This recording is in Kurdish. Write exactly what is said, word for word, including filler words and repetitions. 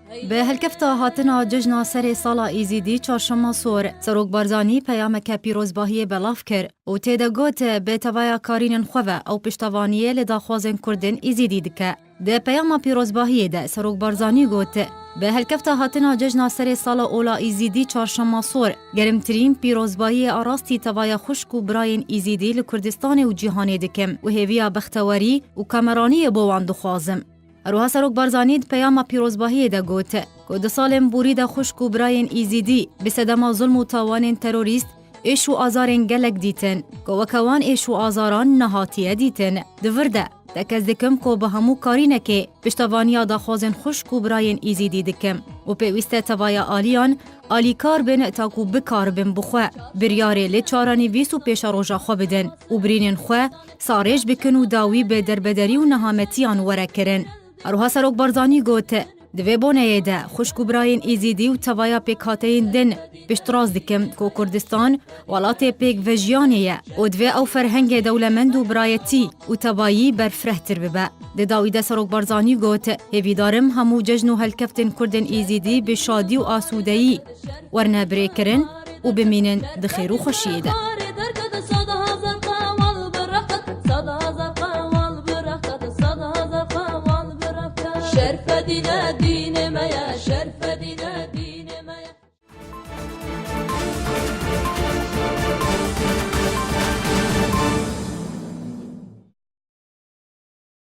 Bi helkefta hatina cejna serê sala Îzîdî çarşema sor, Serok Barzanî peyameke pîrozbahiyê belav kir û tê de got, bi tevaya karînên xwe ve ew piştevaniyê li daxwazên Kurdên Îzîdî dike. Di peyama pîrozbahiyê de Serok Barzanî got, bi helkefta hatina cejna serê sala ola Îzîdî çarşema sor, gerimtirîn pîrozbahiyê a rastî tevaya xwişk û birayên Îzîdî li Kurdistanê û cîhanê dikim û hêviya bextewerî û kameraniyê bo wan dixwazim. Her wiha Serok Barzanî di peyama pîrozbahiyê de got, ku di salên borî de xwişk û birayên Îzîdî bi sedema zulm û tawanên terorîst êş û azarên gelek dîtin, ku weke wan êş û azaran nehatiye dîtin. Di vir de, tekez dikim ku bi hemû karînekê piştevaniya daxwazên xwişk û birayên Îzîdî dikim û pêwîst e tevaya aliyan alîkar bin, ta ku bikaribin bi xwe biryarê li çarenivîs û pêşeroja xwe bidin û birînên xwe sarêj bikin û dawî bi derbederî û nehametiyan were kirin. Her wiha Serok Barzanî got, di vê boneyê de xwişk û birayên Êzîdî û tevaya pêkhateyên din piştrast dikim ku Kurdistan welatê pêkvejiyanê ye û divê ew ferhengê dewlemend û birayetî û tevayî berfirehtir bibe. Di dawî de Serok Barzanî got, hêvîdarim hemû cejn û helkeftên Kurdên Êzîdî bi şadî û asûdeyî werne birêkirin û bimînin di xêr û xweşiyê de. Şerfedîne dînê me ye, şerfedîne.